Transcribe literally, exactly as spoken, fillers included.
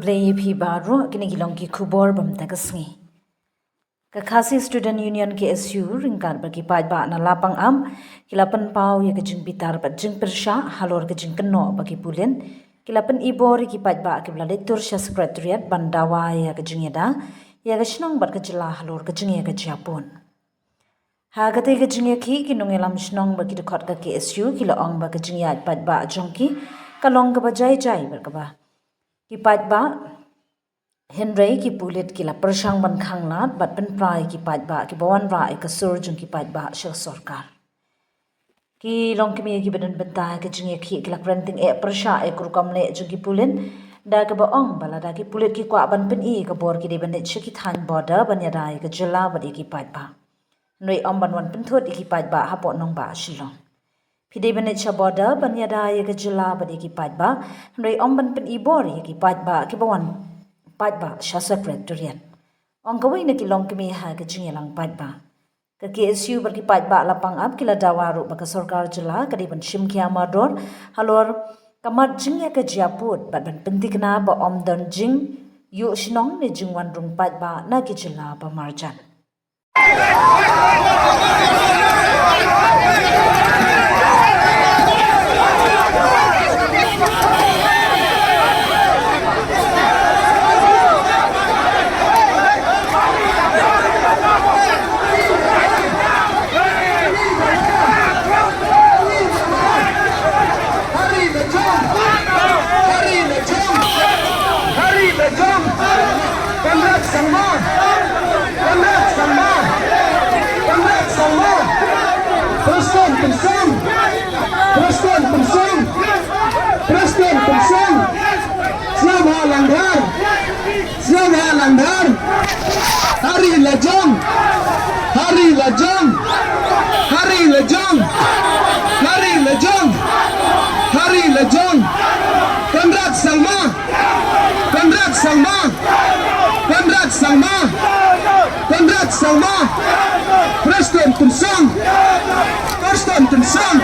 Khublei ïa phi baroh, kine ki long ki khubor ba mynta ka sngi. Ka Khasi Student Union K S U ryngkat bad ki paidbah na Lapangap ki la pynpaw ïa ka jingbitar bad jingpyrshah halor ka jingkynnoh ba ki pulit ki la pynibor ïa ki paidbah kiba la leit tur sha Secretariat ban dawa ïa ka jingïada ïa ka shnong bad ka jylla halor ka jingïa ka jingïapun. Ha katei ka jingïakhih, ki nongïalam shnong bad ki dkhot ka K S U ki la ong ba ka jingïaid paidbah jong ki ka long kaba jai jai bad kaba ki paidbah, hynrei ki pulit ki la pyrshang ban khanglad bad pynpra ïa ki paidbah kiba wanrah ïa ka sur jong ki paidbah sha ka sorkar. Ki longkmie kiba don bynta ha ka jingïakhih ki la kren tyngeh pyrshah ïa ka rukom leh jong ki pulit, da kaba ong ba lada ki pulit ki kwah ban pyni ïa ka bor, ki dei ban leit sha ki thaiñ border ban ïada ïa ka jylla bad ïa ki paidbah, hynrei ym ban wan pynthut ïa ki paidbah hapoh nongbah Shillong. Phi dei ban leit sha border ban ïada ïa ka jylla bad ïa ki paidbah, hynrei ym ban pynibor ïa ki paidbah kiba wan paidbah sha Secretariat, ong kawei na ki longkmie ha ka jingïalang paidbah. Ka K S U bad ki paidbah Lapangap ki la dawa ruh ba ka sorkar jylla ka dei ban shim khia mardor halor ka mat jingïa ka jingïapun bad ban pynthikna ba ym don jingïuh shnong ne jingwan rung paidbah na ki jylla ba marjan. Hari Lajong! Hari Lajong! Hari Lajong! Conrad Sangma! Conrad Sangma! Conrad Sangma! Prestone Tynsong! Prestone Tynsong! Prestone Tynsong! Siam ha Langdar! Siam ha Langdar! Hari Lajong! Hari Lajong! Hari Lajong! Hari Lajong! Hari Lajong! Conrad Sangma! Conrad Sangma! Conrad Sangma! Conrad Sangma! Prestone Tynsong! Prestone Tynsong!